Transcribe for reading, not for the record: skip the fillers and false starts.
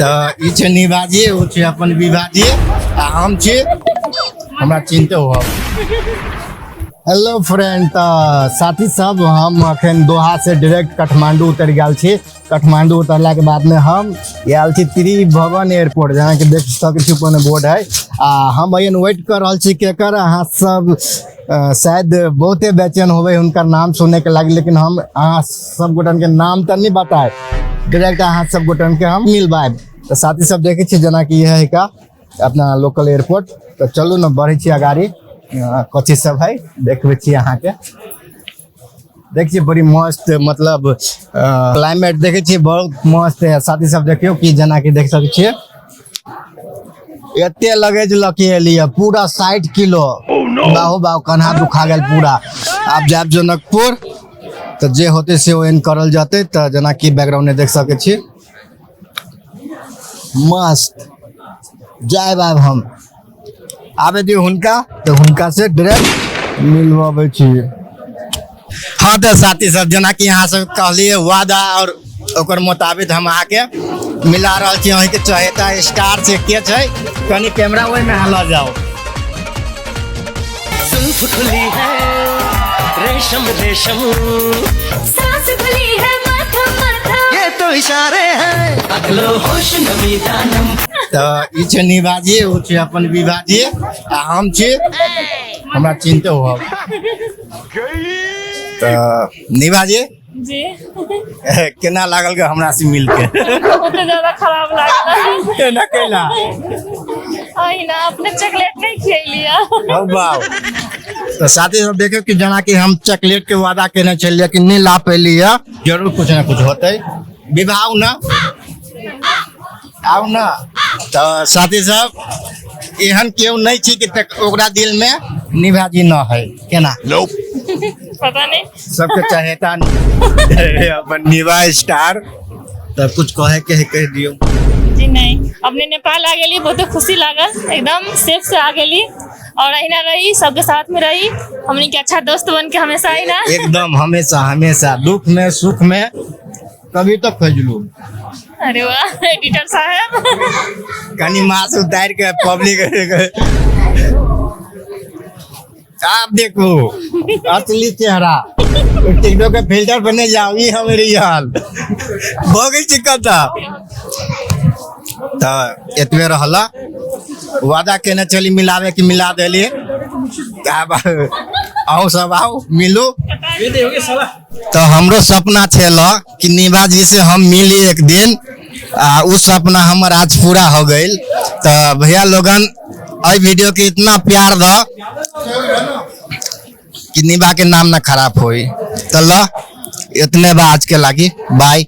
तऽ ई छै निभाजी, ओ छै अपन विभाजी आ हम छी, हमरा चिन्हते हो। हेलो फ्रेंड, तऽ साथी सब, हम अखन दोहा से डायरेक्ट काठमांडू उतरि गेल छी। काठमांडू उतरलाके बादमे हम आयल छी त्रिभुवन एयरपोर्ट, जेनाकि देख सकै छी कोनो बोर्ड है। आ हम अखन वेट कर रहल छी केकर। अहाँ सब शायद बहुते बेचैन होबै हुनकर नाम सुनैके लागी, लेकिन हम अहाँ सब गोटन के नाम तऽ नहीं बताए, डायरेक्ट अहाँ सब गोटन के हम मिलबाएब। तऽ साथी सब, देखै छी जेनाकि इएह है का अपना लोकल एयरपोर्ट। तऽ चलू ने, बढ़ै छी अगाड़ी, कथी सब है देखबै छी अहाँके। देख छियै बड़ी मस्त, मतलब क्लाइमेट देखै छियै, बहुत मस्त है। साथी सब, देखियौ कि जेनाकि देख सकै छियै, एते लगेज लऽ के एलियै पूरा 60 किलो। बाहु बाहु, कन्हा दुखा गेल पूरा। आब जायब जनकपुर, तऽ जे होतै से ओहन करल जेतै। तऽ जेनाकि बैकग्राउंड देख सकै छी, मस्त। जायब आब हम, आबे दियौ हुनका, तऽ हुनका से डायरेक्ट मिलवाबै छी। हाँ, तऽ साथी सब, जेनाकि अहाँ सब कहलियै वादा और ओकर मुताबिक हम अहाँके मिला रहल छी अहीँके चहेता स्टार से। के छै? कनि कैमरा ओहिमे अहाँ लऽ जाउ। जुल्फ खुली है रेशम रेशम, सांस खुली है माथा माथा, ये तो इशारे हैं, अकलो होश नमी दानम। तऽ ई छै निभाजी, ओ छै अपन विभाजी आ हम छी, हमरा चिन्हते हो। तऽ निभाजी जी। केना लागल के हमरा से मिलके? बहुत ज्यादा खराब लागल। केना केना? अहिना, अपने चॉकलेट नहीं खियलियै। हो बाप। तऽ साथी सब, देखियौ कि जेनाकि हम चॉकलेट के वादा केने छलियै, लेकिन नहि ला पेली है। जरूर कुछ ना कुछ होतै। विवाह आउ ना, आउ ना। तऽ साथी सब, एहन केओ नहि छै कि तक ओकरा दिल में निभाजी न है। केना? पता नहीं। सबके चहेता अपन निभा स्टार। तऽ कुछ कहे के है, कहि दियौ। जी नहीं, अपने नेपाल आ गेली, बहुत खुशी लागल। एकदम सेफ से आ गेली और अहिना रही, सबके साथ में रही, हमनी के अच्छा दोस्त बन के हमेशा अहिना। एकदम, हमेशा हमेशा, दुख में सुख में कभी तो खोजलू। अरे वाह, एडिटर साहब। कनी मास उतार के पब्लिक आप देखो, असली चेहरा। टिकटॉक के फिल्टर पर नहीं जाओ, ई हम रियल भऽ गेल छी कतऽ। तऽ एतबे रहल। वादा केने चली मिलावे के, मिला देलियै। आब अहूँ सब आउ, मिलू। तऽ हमरो सपना छल कि निभा जी से हम मिली एक दिन, आ उ सपना हमर आज पूरा हो गइल। तऽ भैया लोगन, एहि वीडियो के इतना प्यार द कि निभा के नाम ना खराब होई। तऽ ल, इतने बा आज के लागी, बाय।